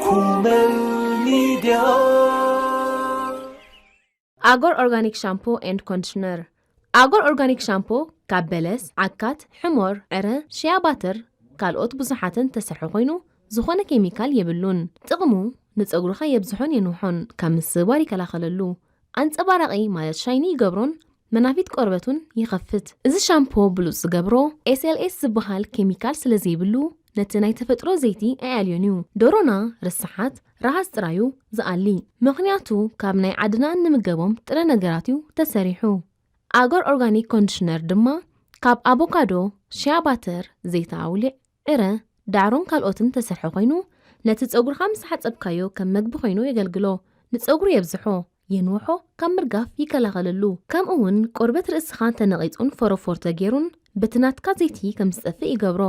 Kumal Media. ኣጎር ኦርጋኒክ ሻምፖ ኤንድ ኮንዲሽነር። ኣጎር ኦርጋኒክ ሻምፖ ካብ በለስ፣ ዓካት፣ ሕሞር፣ ዕረ፣ ሽያ ባተር ካልኦት ብዙሓትን ተሰርሐ ኮይኑ፣ ዝኾነ ኬሚካል የብሉን። ጥቕሙ፣ ንጸጉርኻ የብዝሖን የንውሖን፣ ካብ ምስባር ይከላኸለሉ። ኣንጸባራቒ ማለት ሻይኒ ይገብሮን መናፊት ቆርበት እውን ይኸፍት። እዚ ሻምፖ ብሉጽ ዝገብሮ ኤስ ኤል ኤስ ዝበሃል ኬሚካል ስለ ዘይብሉ፣ ነቲ ናይ ተፈጥሮ ዘይቲ ኣየዕልዮን እዩ። ደሮና ርስሓት፣ ረሃጽ ጥራዩ ዝኣሊ። ምኽንያቱ ካብ ናይ ዓድና እንምገቦም ጥረ ነገራት እዩ ተሰሪሑ። ኣጎር ኦርጋኒክ ኮንዲሽነር ድማ ካብ ኣቮካዶ፣ ሽያ ባተር፣ ዘይቲ ኣውሊዕ፣ ዕረ፣ ዳዕሮን ካልኦትን ተሰርሐ ኮይኑ፣ ነቲ ጸጉርኻ ምስ ሓጸብካዮ ከም መግቢ ኮይኑ የገልግሎ። ንጸጉሩ የብዝሖ፣ የንውሖ፣ ካብ ምርጋፍ ይከላኸለሉ። ከምኡ እውን ቆርበት ርእስኻ ተነቒጹን ፎሮፎር ተገይሩን በቲ ናትካ ዘይቲ ከም ዝጠፍእ ይገብሮ።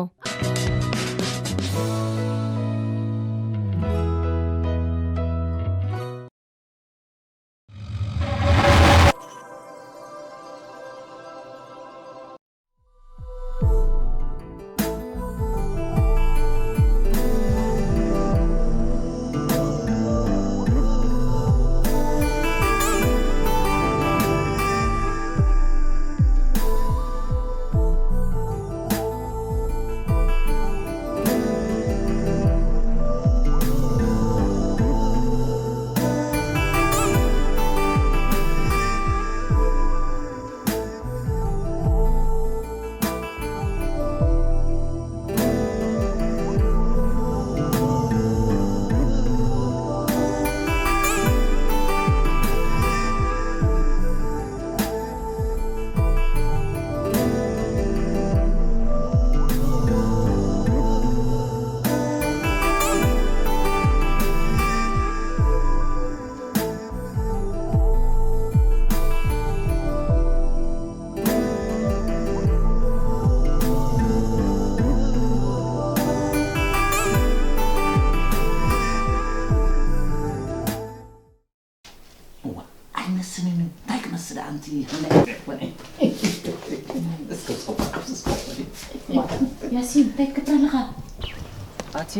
እዋ፣ ኣይመስልን። እንታይ ክመስል ኣንቲ? እስከ፣ እስከ፣ እስከ፣ እስከ። ያሲን፣ እንታይ ክትገብር ኣለኻ? ኣቲ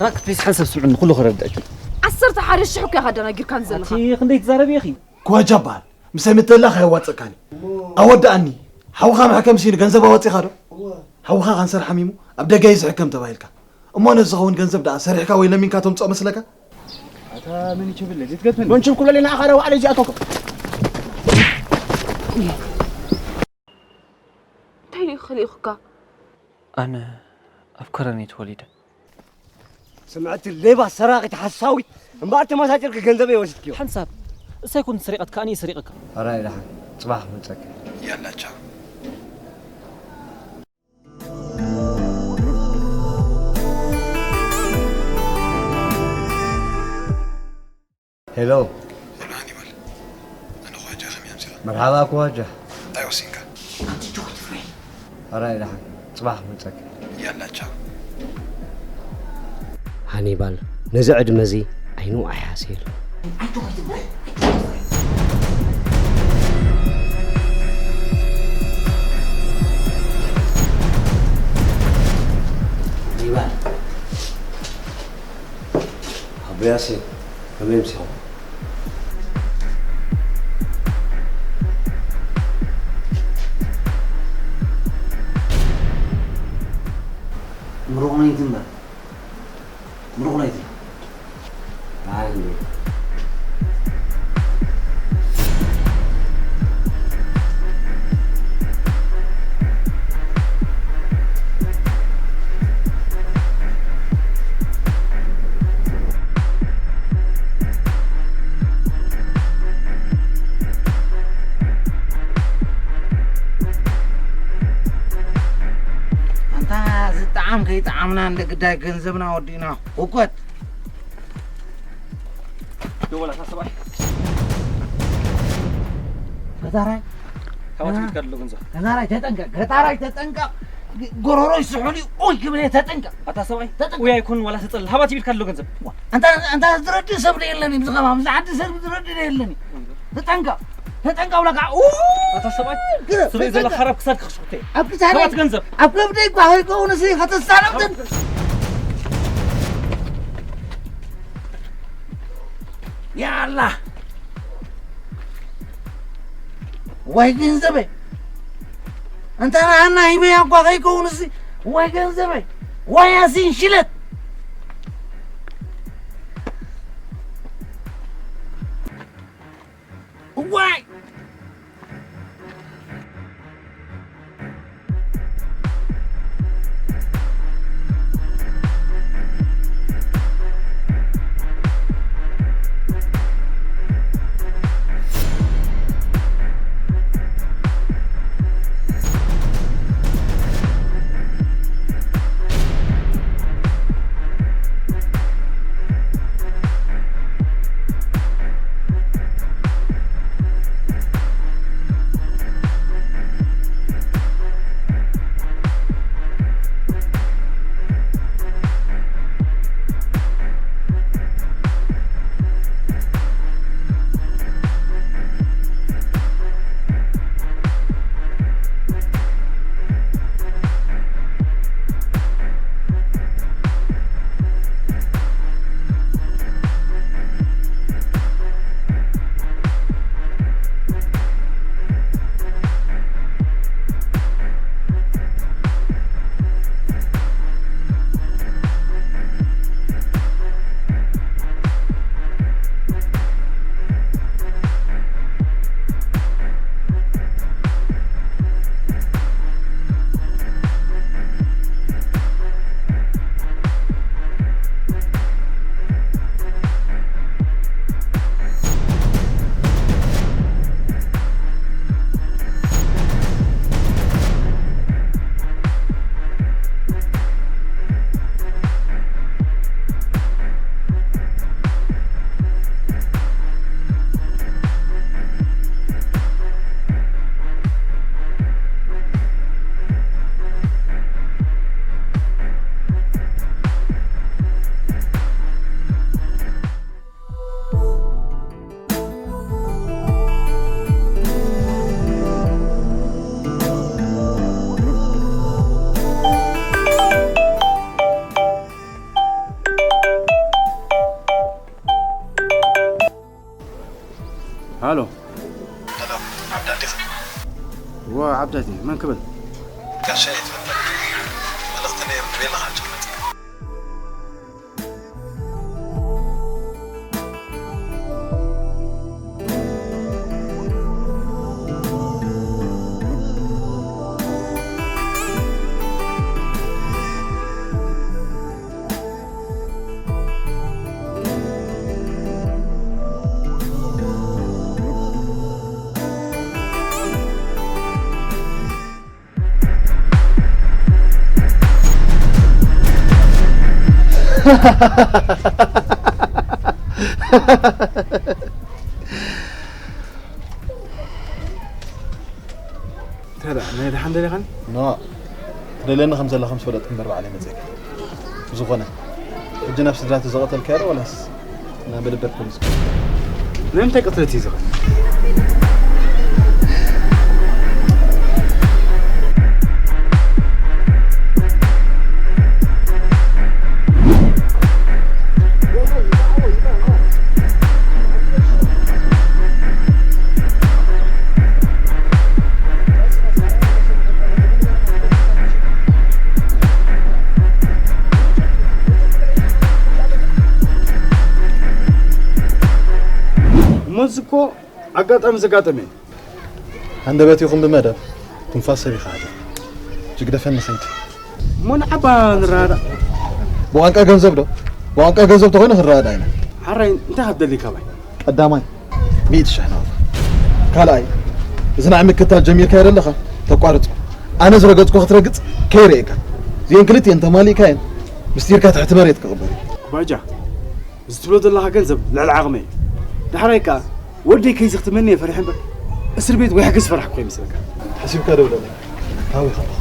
ራክ ፕሊስ፣ ሓንሳብ ስምዕኒ፣ ኩሉ ክረድኣችሁ። ዓሰርተ ሓደ ሽሕ እኮ ኢኻ ኣደናጊርካን ዘለኻ። ኣቲ ክንደይ ትዛረቢ ኢኺ? ክዋጃ በሃል። ምሳይ ምትእላኽ ኣየዋጽእካን እዩ። ኣወድኣኒ። ሓውኻ መሕከም ሲኑ ገንዘብ ኣወጺኻ ዶ? እወ። ሓውኻ ካንሰር ሓሚሙ ኣብ ደገ እዩ ዝሕከም ተባሂልካ። እሞ ነዚ ዝኸውን ገንዘብ ደኣ ሰሪሕካ ወይ ለሚንካ ተምጽኦ መስለካ? ኣታ መን ይችብል ለዚ ትገትመን? መንችብ ኩሎ ለና ኣኻረ ዋዕለ እዚኣቶኩም። እንታይ እዩ ከሊእኹካ? ኣነ ኣብ ከረን እየ ተወሊደ። ስምዕቲ ሌባ ሰራቒት ሓሳዊት እምበኣር ተመሳጢርኪ ገንዘበይ ወሲድክዮ። ሓንሳብ እሳይ ኩን ስሪቐት ከኣ እየ ስሪቐካ። ኣራይ ደሓን ጽባሕ ክመጸካ። ያላ ቻው። ሄሎ። ሄሎ ሃኒባል። ኣነ ኳጃ ከመይ ኣምሲኻ? መርሓባ ኳጃ። እንታይ ወሲንካ? ኣንቲ ጆክ ትፍረይ። ኣራይ ደሓን። ጽባሕ ክመጸካ። ያላ ቻው። ሃኒባል ነዚ ዕድመ እዚ ዓይኑ ኣይሓሰየሉ። ኣንቲ ጆክ ትፍረይ። ሃኒባል። ኣቦ ያሲን፣ ከመይ ኣምሲኹም? ምሩቕ ነይቲ እምበር። ምሩቕ ነይቲ። በዓል እንድዒ። ኣንታ ዝጠዓም ከይጠዓምና እንደ ግዳይ ገንዘብና ወዲእና። ህኮት። ደወል ኣታ ሰብኣይ። ገታራይ። ካባቲ አ? ቤትካ ኣሎ ገንዘብ። ገታራይ ተጠንቀቅ፣ ገታራይ ተጠንቀቅ። ጎሮሮይ ስሑል እዩ። ኦይ ክብል እየ፣ ተጠንቀቅ። ኣታ ሰብኣይ፣ ተጠንቀቅ። ውይ ኣይኮን ዋላ ተጸል። ሃባቲ ቤትካ ኣሎ ገንዘብ። ኣንታ፣ ኣንታ ዝረድእ ሰብ ዶ የለን እዩ፣ ብዝኸማ፣ ኣብዚ ዓዲ ሰብ ዝረድእ ዶ የለን እዩ። ተጠንቀቅ፣ ተጠንቀቅ ብለካ። ኡ! ኣታ ሰብኣይ፣ ግረ-፣ ስረይ ዘላ ተጠንቀቅ። ሓራብ ክሳድ ክኽሽኩተ። ኣብ ክሳደይ፣ ሃባት ገንዘብ። ኣብ ከብደይ እኳ ከይከውን እዚ ከተሳለምትን። ያላ ዋይ ገንዘበይ፣ እንተ ንዓና ሂበያ እኳ ከይከውን እዚ ዋይ ገንዘበይ፣ ዋይ ኣሲን ሽለት። ዋይ ሃሎ። ሃሎ፣ ዓብዳት ዲኻ? እወ፣ ዓብዳት እየ። መን ክብል? ጋሻ እየ ትፈልጠኒ። መልእኽቲ ነይሩ፣ ንቤላ ካልጨመጽ። እንታይ ደኣ፣ ናይ ደሓን ደሊኻኒ? ኖ፣ ትደልየኒ ከም ዘለኻ ምስ ፈለጥኩ እምበር ባዕለይ መጺኤካ። ብዝኾነ፣ ሕጂ ናብ ስድራ እቲ ዝቐተልካዮ ዶ ወላስ ናብ መደበር ፖሊስ? ናይ ምንታይ ቅትለት እዩ ዝኽእል? እሞ እዚ እኮ ኣጋጣሚ ዘጋጠመ እዩ። ሃንደበት ይኹን ብመደብ ትንፋስ ሰቢኻ ሃድር። ጅግደፈኒ ኸይድ። እሞ ንዓባ ንረዳእ። ብቋንቋ ገንዘብ ዶ? ብቋንቋ ገንዘብ ተኾይኑ ክንረዳእ ኢና። ሓራይ እንታይ ክትደሊ ካባይ? ቀዳማይ፣ ሚእቲ ሽሕ ናቕፋ። ካልኣይ፣ እዚ ናይ ምክታል ጀሚርካዮ ዘለኻ ተቋርጾ። ኣነ ዝረገጽኩ ክትረግጽ ከይርእየካ። እዚአን ክልቲአን ተማሊእካየን ምስጢርካ ትሕቲ መሬት ክቕበር እዩ። ባጃ፣ እዚ ትብሎ ዘለኻ ገንዘብ ልዕሊ ዓቕመይ እዩ። ዳሕራይ ከኣ ወደይ ከይዝኽትመኒ እየ ፈሪሐ እምበር፣ እስር ቤት ወይ ሕጊ ዝፈራሕኩ ይመስለካ? ሓሲብካ ዶ ብለኒ? ሃዊ ኸለኹ።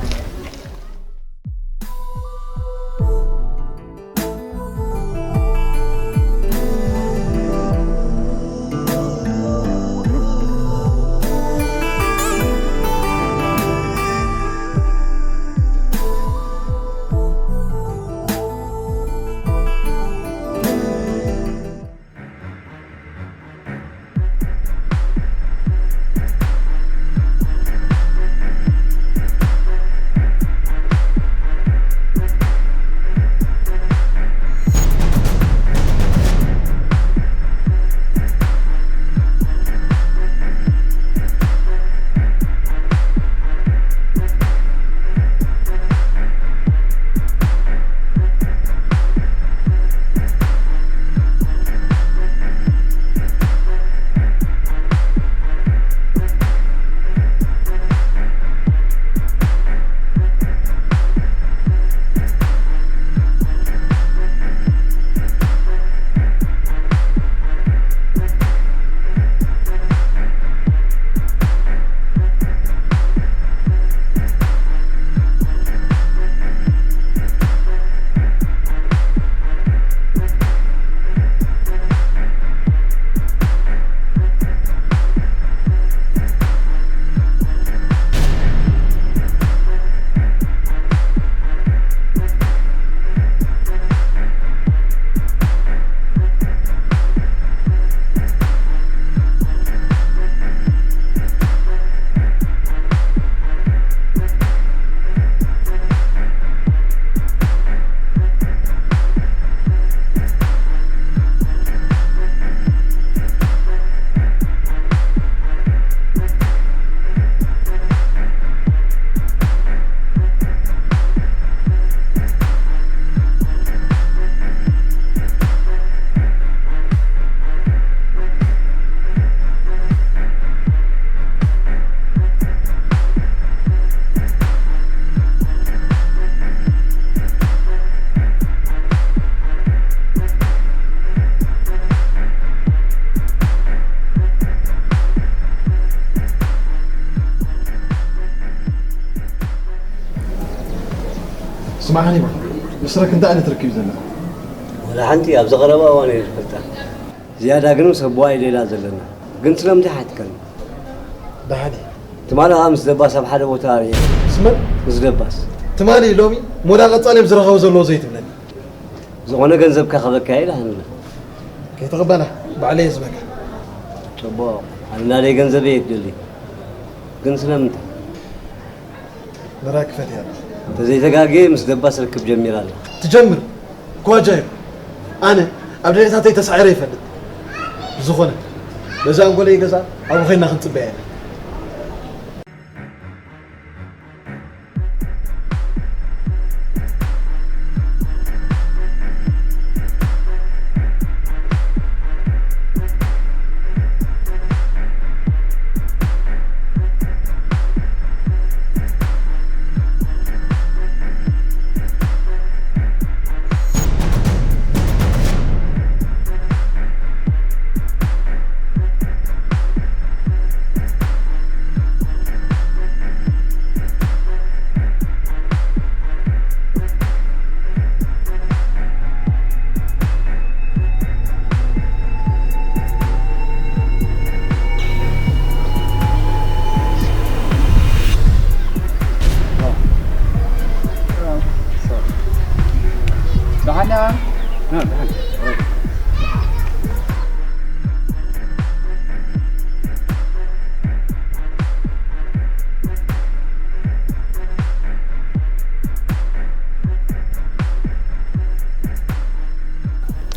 ማዕሪባ፣ ምስ ረክ እንታይ ዓይነት ርክብ እዩ ዘለካ? ወላ ሓንቲ፣ ኣብዚ ቀረባ እዋን እየ ዝፈልጣ። ዝያዳ ግን ምስ ኣቦኣ እዩ ሌላ ዘለና። ግን ስለምንታይ ሓትከኒ? ደሓን እየ። ትማሊ ኸኣ ምስ ደባስ ኣብ ሓደ ቦታ እየ። ምስ መን? ምስ ደባስ። ትማሊ ሎሚ ሞዳ ቀጻሊ እዮም ዝራኸቡ ዘለዎ ዘይትብለኒ። ዝኾነ ገንዘብ ከኸበካ ኢለ ሃንለ። ከይትቕበላ፣ ባዕለይ እየ ዝበካ። ጽቡቕ። ኣነ ናደይ ገንዘብ እየ ትደሊ። ግን ስለምንታይ? ንራኪ ፈትያ ኣለኹ። እንተዘይተጋግየ ምስ ደባስ ርክብ ጀሚራ ኣላ። ትጀምር? ኳጃ እዩ። ኣነ ኣብ ደሌታተይ ተሳዒረ ይፈልጥ። ብዝኾነ፣ በዛ ኣንጎለይ ገዛ ኣብኡ ኾይንና ክንጽበያ ኢና። ደሓን ዲኻ?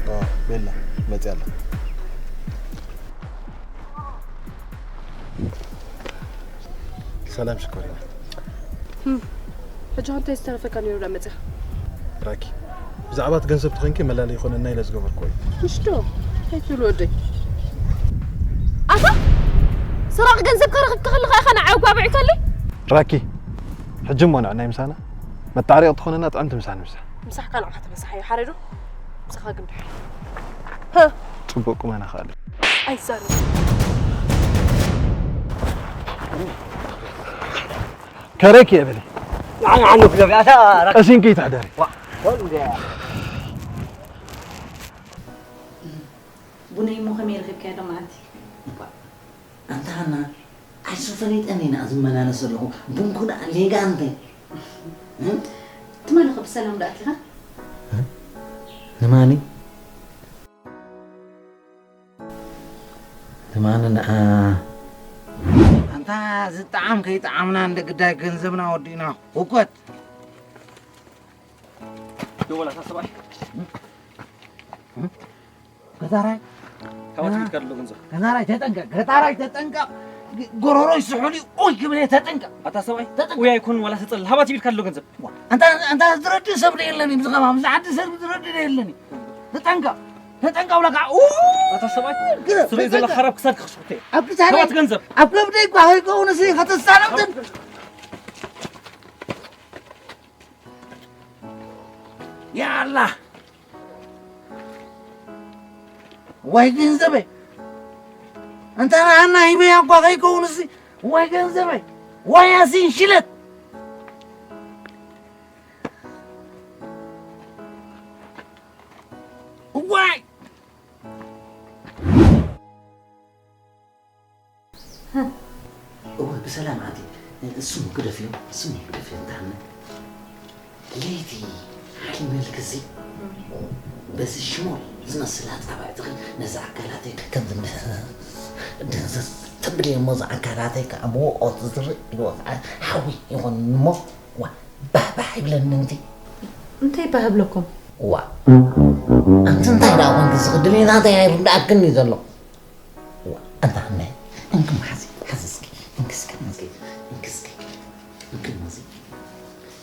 ኦ፣ ቤላ መፅያ ኣላ። ሰላም ሽኮሪና። ህም፣ ሕጂ ኸ እንታይ ዝተረፈካ ነይሩ ዳ መፅያ? ራኪ፣ ብዛዕባ እቲ ገንዘብ ተኾይንኪ መላለዪ ይኾነና ኢለ ዝገበርክዎ እዩ። ምሽ ዶ? እንታይ ትብል ወደይ? ኣታ፣ ሰራቒ ገንዘብካ ረኺብካ ከለኻ ኢኻ ንዓይ ኣጓብዒካለይ? ራኪ፣ ሕጂ እሞ ንዕናይ ምሳና መታዓሪቂ ትኾነና ጥዕምቲ ምሳ ንምሳ። ምሳሕካ ንዓኻ ተመሳሓዮ፣ ሓረዶ? ምሳኻ ግን ድሕር። ጽቡቅ ቁመና ኸኣለ። ኣይዛረብ። ከረክ የብለይ። ንዓን ዓኑ ክገብያ፣ ኣታ ራ- ቀሲንኪ ይትሕደሪ። ዋ፣ ወንደ። ቡነይ እሞ ከመይ ረኺብካዮ ሎማዓንቲ? እባ፣ ኣንታ ሃና፣ ዓይሱ ፈሊጠኒ ኢና ዝመላለስ ዘለኹ። ቡንኩ ደኣ ሌጋ እንተ። እም? ትማሊ ኸ ብሰላም ደኣ ኣቲኻ? እም? ንማኒ? ትማሊ ንኣ- ኣንታ ዝጠዓም ከይጠዓምና እንደ ግዳይ ገንዘብና ወዲእና። ህኮት። ደወል ኣታ ሰብኣይ። እም? ገታራይ። ካባቲ ቢልካ ኣሎ ገንዘብ። ገታራይ ተጠንቀቅ፣ ገታራይ ተጠንቀቅ። ጎሮሮይ ስሑል እዩ። ኡይ ክብል እየ፣ ተጠንቀቅ። ኣታ ሰብኣይ፣ ተጠንቀቅ። ኡይ ኣይኮን ዋላ ተጸል። ሃባቲ ቢልካ ኣሎ ገንዘብ። ዋ፣ ኣንታ፣ ኣንታ ዝረድእ ሰብ የለን እዩ። ብዝኸማ፣ ብዛ ዓዲ ሰብ ዝረድእ የለን እዩ። ተጠንቀቅ፣ ተጠንቀቅ ብለካ። ኡ! ኣታ ሰብኣይ፣ ግረ-፣ ስለ ተጠንቀቅ። ዘላ ሓራብ ክሳድ ክኽሽፍተ። ኣብ ክሳደይ፣ ሃባት ገንዘብ። ኣብ ከብደይ እኳ ከይከውን እዚ ከተሳለምትን። ያ ኣላህ። ዋይ ገንዘበይ። እንተ ንዓና ሂበያ እኳ ከይከውን እዚ ዋይ ገንዘበይ። ዋይ ያሲን ሽለት። ዋይ። እወ፣ ብሰላም ኣቲ። ስሙ ግደፍዮ፣ ስሙ ግደፍዮ፣ እንተሃነ። ለይቲ ሓሊመልክ እዚ፣ በዚ ሽሞል ዝመስል ኣጻብዕትኺ ነዚ ኣካላተይ ከም ዝም-፣ ድንዝዝ ተብልዮ እሞ፣ እዚ ኣካላተይ ከኣ ብውቕዖት ዝዝርእ ኢልዎ ከኣ ሓዊ ይኾንኒ እሞ፣ ዋ፣ ባህባህ ይብለኒ እንዲ። እንታይ ባህ ብለኩም? ዋ። ኣንቲ እንታይ ደኣ ኮንኪ፣ እዚ ድሌታተይ ኣይርድኣክን እዩ ዘሎ። ዋ፣ ኣንታ ከመይ? እንክም ሓዚ፣ ሓዚ እስኪ፣ እንክስኪ፣ እንክስኪ፣ እንክም እዚ፣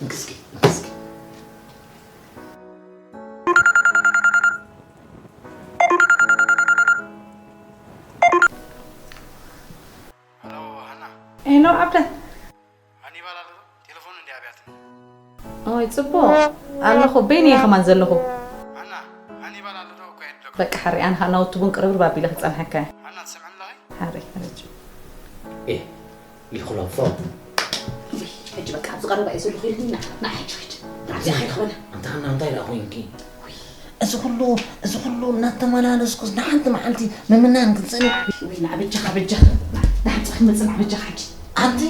እንክስኪ፣ እንክስኪ። ሄሎ፣ ሃና። ሄሎ፣ ዓብደ። ሃኒባል ኣሎ ዶ? ቴሌፎኑ እንድያ ኣብያትኒ። ኦይ፣ ጽቡቕ። ኣለኹ፣ በይነይ እየ ከማን ዘለኹ። ሃና፣ ሃኒባል ኣሎ ዶ? እኮ የድለኩ። በቃ፣ ሓሪ፣ ኣነ ኸኣ ናውቲ ቡን ቅርብርብ ኣቢለ ክጸንሐካ እየ። ሃና፣ ትሰምዕኒ ኣለኺ? ሓሪ፣ ሓሪ። ኤ፣ ይኹለፎ። ውይ፣ ሕጂ በቃ፣ ኣብዚ ቀረባ እየ ዘለኹ ኢሉኒ፣ ና፣ ና፣ ሕጂ ኺድ። ናብዚኣ ከይትኾነ። ኣንታ ሃና፣ እንታይ ደኣ ኮይንኪ? እዚ ኩሉ፣ እዚ ኩሉ እናተመላለስኩስ ንሓንቲ መዓልቲ ምምናን ክጽእኒ? ወይ ንዓ በጃኻ፣ በጃኻ። ንዓ፣ ንዓ ሓንጻ ክትመጽእ፣ ንዓ በጃኻ ሕጂ። ኣንቲ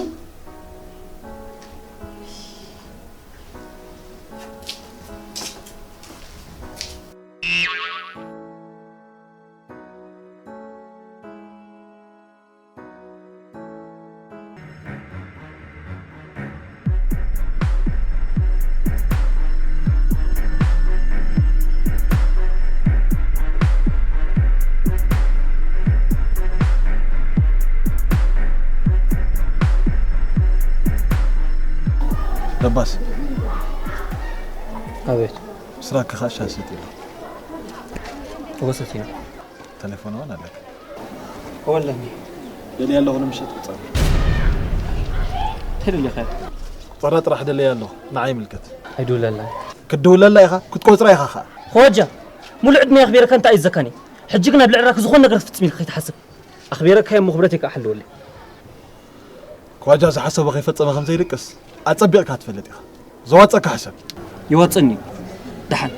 ደባስ። ኣቤት። ስራክ ኻሻ ሰት ኢሉ። እወ ሰት ኢሉ። ቴሌፎን እውን ኣለካ? እወ ኣለኒ። ደልየ ኣለኹ ንምሸት ቁጸራ። እንታይ ደሊኻ? ቁጸራ ጥራሕ ደልየ ኣለኹ። ንዓይ ይምልከት። ኣይድውለላ። ክትድውለላ ኢኻ፣ ክትቆጽራ ኢኻ ኸኣ። ኾዋጃ፣ ሙሉእ ዕድመይ ኣኽቢረካ እንታይ እዩ ዘካኒ? ሕጂ ግን ኣብ ልዕሊ ራክ ዝኾነ ነገር ክትፍጽም ኢልካ ከይትሓስብ። ኣኽቢረካ እሞ ክብረተይ ከኣ ሓልወለይ። ኳጃ ዝሓሰቦ ከይፈጸመ ከም ዘይድቅስ ኣጸቢቕካ ትፈልጥ ኢኻ። ዘዋጸካ ሕሰብ። ይዋጸኒ እዩ። ደሓን፣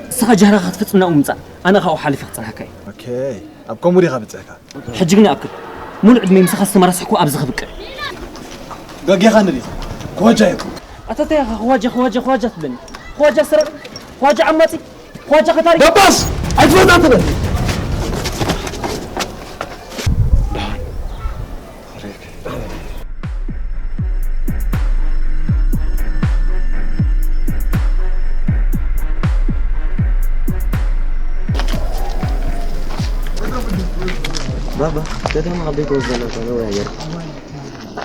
ንስኻ ጃህራኻ ክትፍጽም ናብኡ ምጻእ፣ ኣነ ካብኡ ሓሊፈ ክጸንሓካ እየ። ኦኬ፣ ኣብ ኮሙድ ኢኻ በጺሕካ። ሕጂ ግን ይኣክል። ሙሉእ ዕድመይ ምሳኻ ዝተመራስሕኩ ኣብዚ ክብቅዕ። ገጌኻ ንርኢ። ኳጃ ይኹን። ኣታ እንታይ ኢኻ ኳጃ፣ ኳጃ፣ ኳጃ ትብለኒ? ኳጃ ሰረቕ፣ ኳጃ ዓማጺ፣ ኳጃ ኸታሪ። ደባስ! ኣይትፈታተነኒ! ባባ፣ ከተማ ከመይ ትወስደና? ተዘዋወር።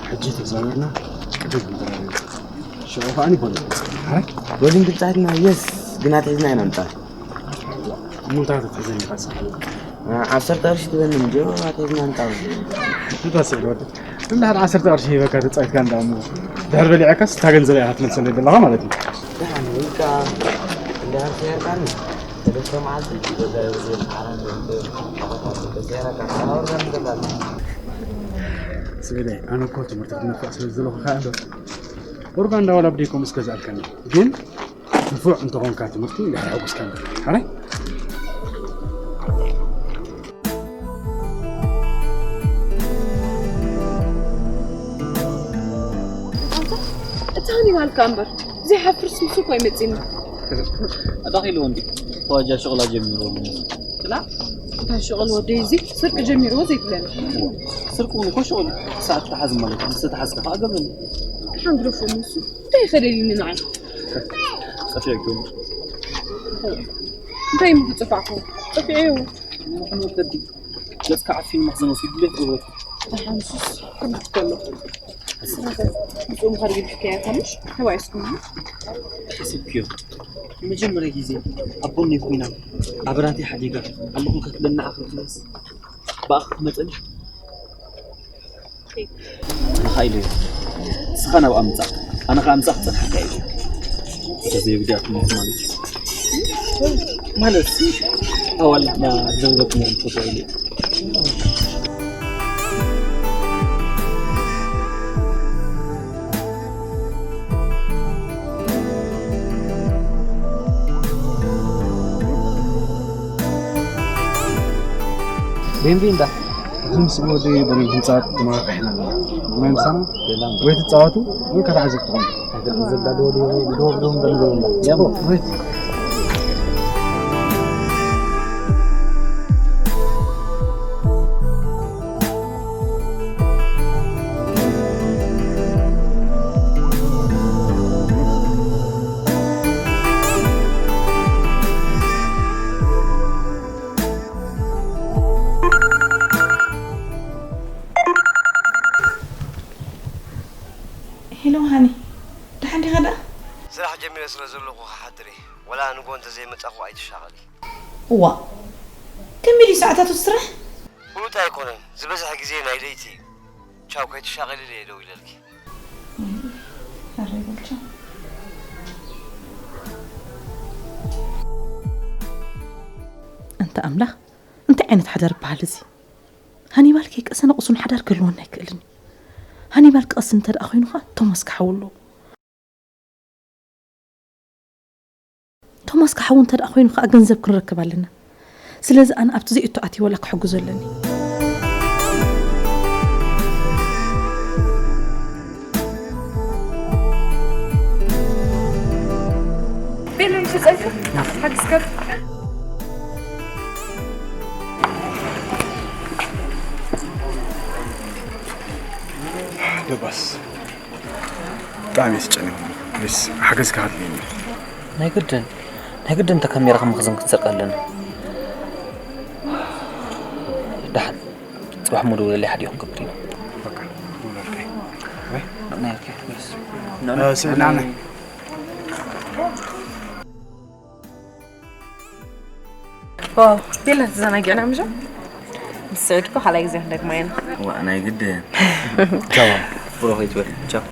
ሕጂ ተዛዊርና ቅድም ክንዛረብ ኢና። ሽዑ ከኣ ንፈልጥ። ኣረ? ሎዲንግ ብጻትና፣ የስ፣ ግና ኣትሒዝና ኢና ምጻ። እሞ እንታይ ተትሕዘኒ ኢኻ ንስኻ? ዓ-፣ ዓሰርተ ቅርሺ ትበኒ እንድዮ፣ ኣትሒዝና ምጻ። እንታይ ስለ ወዲ? እንድሕር ዓሰርተ ቅርሺ ሂበካ ተጻዊትካ እንዳ እሞ፣ ድሕር በሊዕካስ እታ ገንዘብ ኢኻ ትመልሰለይ ዘለኻ ማለት እዩ። ደሓን ውልቃ፣ እንድሕር ተሄርካኒ፣ ሰለስተ መዓልቲ ገዛ ይወስድ ዓራት ይወስድ፣ ኣቦታት ተሰይራ ካብ ኣውራ ንገዛሉ። ስእለይ፣ ኣነ እኮ ትምህርቲ ክነፍዕ ስለ ዝደለኹ ከኣ እምበር፣ ኡርጋንዳ ዋላ ብደይ ከምኡስ ገዝኣልካኒ። ግን ንፉዕ እንተኾንካ ትምህርቲ እንድሕር ኣሐጉስካ እምበር። ሓራይ? ኣንታ፣ እቲ ሃኒባልካ እምበር፣ ዘይሓፍርስ ምስ እኮ ኣይመጽእኒ። ኣዳኺሉ እንዲ፣ ዋጃ ሸቕላ ጀሚሩ። ጥላ፣ እንታይ ሸቕል ወደይ እዚ ስርቂ ጀሚርዎ ዘይትብለኒ? ስርቂ እውን እኮ ሸቕል፣ ሰዓት ተሓዝ ማለት፣ ዝተሓዝካ ከዓ ገበን። ሓንግደፎ ንሱ፣ እንታይ ይኸደልኒ ንዓይ? ጠፊዕኩም። እንታይ ምኽጽፋዕኩም? ጠፊዐ እዩ። ንሕኑ ከዲ ገጽካ ዓፊኑ መኽዘን ወሲዱ ቤት ግብረት። ደሓን ንሱስ ክምት ከሎ። ስራተ፣ ንጹም ኸርጊ ብሕካያ ካምሽ፣ ተባይስኩም። ሓሲብክዮ። ንመጀመርያ ግዜ ኣብ ጎነይ ኮይና፣ ኣብ ራተይ ሓዲጋ፣ ኣለኹ ከትብለኒ ኣኽርክለስ። ብኣኽ ክመጸኒ። ንኻ ኢሉ እዩ። ንስኻ ናብኣ ምጻእ፣ ኣነ ኸኣ ምጻእ ክጸንሓካ እዩ። እንተ ዘይጉዳእኩም ማለት እዩ። ማለት፣ ኣዋል፣ ና፣ ዘንገኩም ትኽእሉ። ቤንቪንዳ። እዚ ምስ ወዲ በሊ ህንጻ ተመራኺሕና ኣለና። ማይ ምሳና የላም። ወይ ትጻወቱ ወይ ከተዓዘብቲ ትኾኑ። ያቦ፣ ወይ ሄሎ ሃኒ፣ ደሓን ዲኻ ደኣ? ስራሕ ጀሚረ ስለ ዘለኹ ክሓድር እየ። ወላ ንግሆ እንተዘይመጻኹ ኣይትሻቐሊ። እዋ፣ ከመይ ድዩ ሰዓታቱ ስራሕ? ፍሉጥ ኣይኮነን፣ ዝበዝሐ ግዜ ናይ ለይቲ እዩ። ቻው፣ ከይትሻቐሊ ኢለ እየ ደው ኢለልኪ። ኣረ ይበል ቻው። እንተ ኣምላኽ፣ እንታይ ዓይነት ሓዳር ይበሃል እዚ? ሃኒባል ከይቀሰነ ቁሱን ሓዳር ክህልወና ኣይክእልን እዩ። ሃኒባል ክቐስን እንተ ደኣ ኮይኑ ኸኣ ቶማስ ክሓውሎ። ቶማስ ክሓው እንተ ደኣ ኮይኑ ከኣ ገንዘብ ክንረክብ ኣለና። ስለዚ ኣነ ኣብቲ ዘይእቶ ኣትየ ወላ ክሕግዞ ኣለኒ። ቤለምሽ ጸይፉ ሓግዝከብ። ደባስ ብጣዕሚ እየ ተጨኒኹ። ፕሊስ ሓገዝካ ኣድልየኒ። ናይ ግድን ናይ ግድን እታ ካሜራ ከም መኽዘን ክንሰርቃ ኣለና። ደሓን ጽባሕ እሞ ደውለለይ ሓዲኡ ክንገብር ኢና። በቃ ደውለልከይ። ወይ? ንዕናይ ኦኬ፣ ፕሊስ። እ፣ ስእሊ ንዓናይ። ዋው፣ ቤላ ተዘናጊዕና ምሽ? ምስ ስዑድ እኮ ካልኣይ ግዜ ክንደግማ ኢና። ዋ፣ ናይ ግድን። ቻው። ብሩኽ ይትበል። ቻው።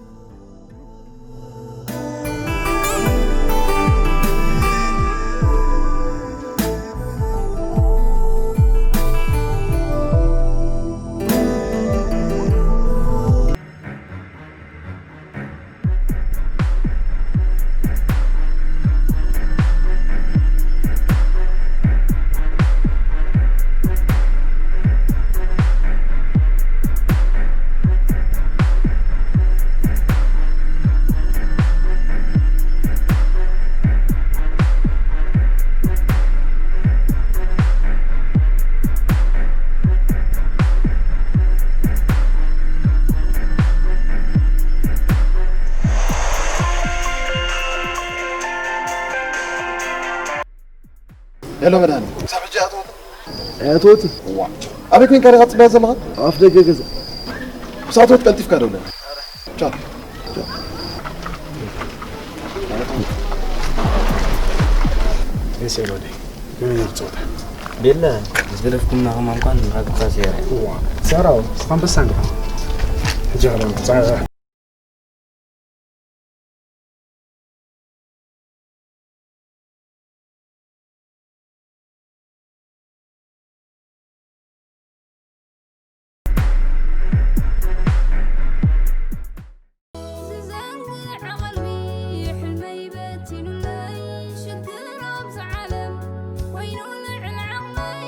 ሄሎ መድሃኒ፣ ክሳብ ሕጂ ኣትወት? ኣትወት? እዋ፣ ኣበይ ኮይንካ ዲኻ ትጽበያ ዘለኻ? ኣፍ ደገ ገዛ። ክሳብ ኣትወት ቀልጢፍካ ደውለኒ። ቻው። ኤሴ ወደይ፣ ከመይ ነይሩ ጸወታ? ቤላ፣ ዝገደፍኩምና ከማን እንኳን ንራግብካ ሰይረ። እዋ፣ ሰራው፣ ስኻ ኣንበሳ እንዲኻ። ሕጂ ኸማን፣ ጻ-፣ ዝዘንግዕ ዓቕልቢ ሕልመይ በቲኑለይ፣ ሽግር ኣብዚ ዓለም ኮይኑ ልዕሊ ዓቕመይ።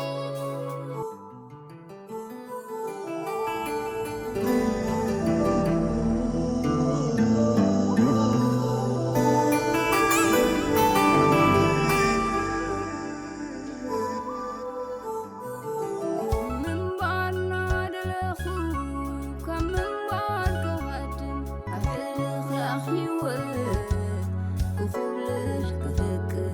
ምንባር እናደለኹ ካብ ምንባር ክቐድም፣ ኣብ ሕልኽ ኣኺወ ክኹብልል ክፍቅር።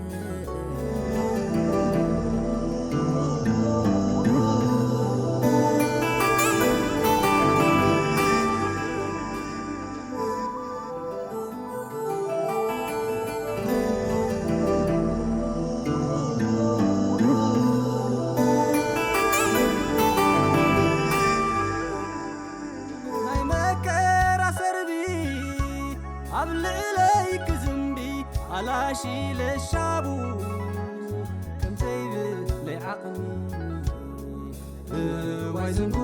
ናይ መከራ ሰርቢ ኣብ ልዕለይ ክዝንቢ፣ ኣላሺ ለሻቡ ከምዘይብለይ ዓቕሚ። እዋይ ዝንጉ